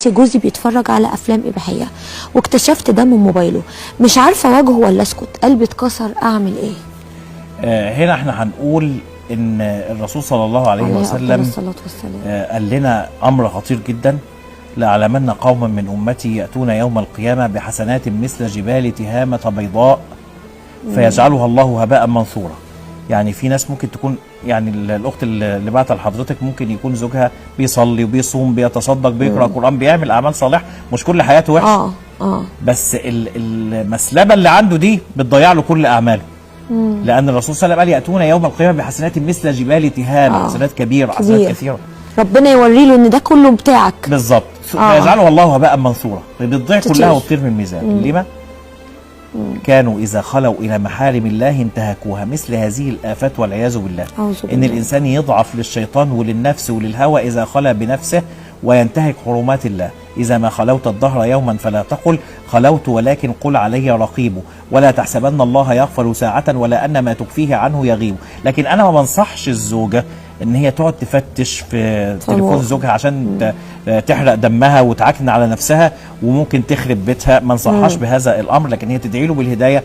جوزي بيتفرج على افلام اباحية واكتشفت ده من موبايله، مش عارفه اواجهه ولا اسكت، قلبي اتكسر، اعمل ايه؟ هنا احنا هنقول ان الرسول صلى الله عليه عليه افضل وسلم الصلاة والسلام. قال لنا امر خطير جدا: لأعلمن قوما من امتي ياتون يوم القيامة بحسنات مثل جبال تهامه بيضاء فيجعلها الله هباء منثورا. يعني في ناس ممكن تكون، يعني الاخت اللي بعتها لحضرتك ممكن يكون زوجها بيصلي وبيصوم بيتصدق بيقرا قران بيعمل اعمال صالحه، مش كل حياته وحشة، بس المسلبه اللي عنده دي بتضيع له كل اعماله. لان الرسول صلى الله عليه وسلم قال ياتون يوم القيامة بحسنات مثل جبال تهامه، حسنات كبيرة، حسنات كبير. كثيرة. ربنا يوري له ان ده كله بتاعك. بالظبط. فيجعله الله هباء منثورا، بتضيع تطير. كلها وتطير من الميزان. لما كانوا اذا خلوا الى محارم الله انتهكوها. مثل هذه الافات والعياذ بالله، أعوذ ان بالله. الانسان يضعف للشيطان وللنفس وللهوى اذا خلا بنفسه وينتهك حرمات الله. اذا ما خلوت الدهر يوما فلا تقل خلوت، ولكن قل علي رقيب، ولا تحسبن الله يغفل ساعة ولا ان ما تخفيه عنه يغيب. لكن انا ما بنصحش الزوجة ان هي تقعد تفتش في تليفون زوجها عشان تحرق دمها وتعكن على نفسها وممكن تخرب بيتها. ما انصحهاش بهذا الامر، لكن هي تدعي له بالهداية.